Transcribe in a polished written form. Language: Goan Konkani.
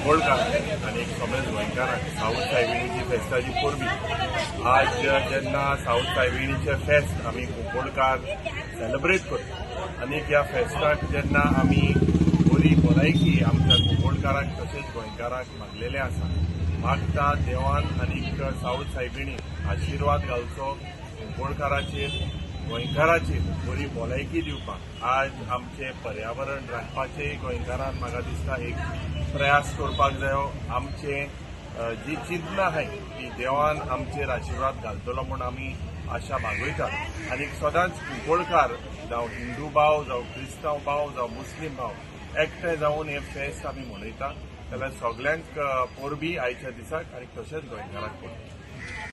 कुंकळकार आनी एक सगळेच गोंयकारांक सावथ सायबिणीची फेस्ताची परबी. आज जेन्ना सावथ सायबिणीचें फेस्त आमी कुंकळकार सेलिब्रेट करता आनी ह्या फेस्ताक जेन्ना आमी बरी भलायकी आमच्या कुंकळकारांक तशेंच गोंयकारांक मागलेलें आसा, मागता देवान आनी सावथ सायबिणी आशिर्वाद घालचो कुंकळकाराचेर, गोंयकाराचेर बरी भलायकी दिवपाक. आज आमचें पर्यावरण राखपाचें गोंयकारान म्हाका दिसता एक प्रयास करपाक जायो. आमचे जी चिंतना आहाय ती देवान आमचेर आशिर्वाद घालतलो म्हूण आमी आशा बागयतात. आनी सदांच कुंकळकार जावं हिंदू भाव, जावं क्रिस्तांव भाव, जावं मुस्लीम भाव एकठांय जावन हें फेस्त आमी मनयता. जाल्यार सगल्यांक परबी आयच्या दिसाक आनी तशेंच गोंयकारांक परबी.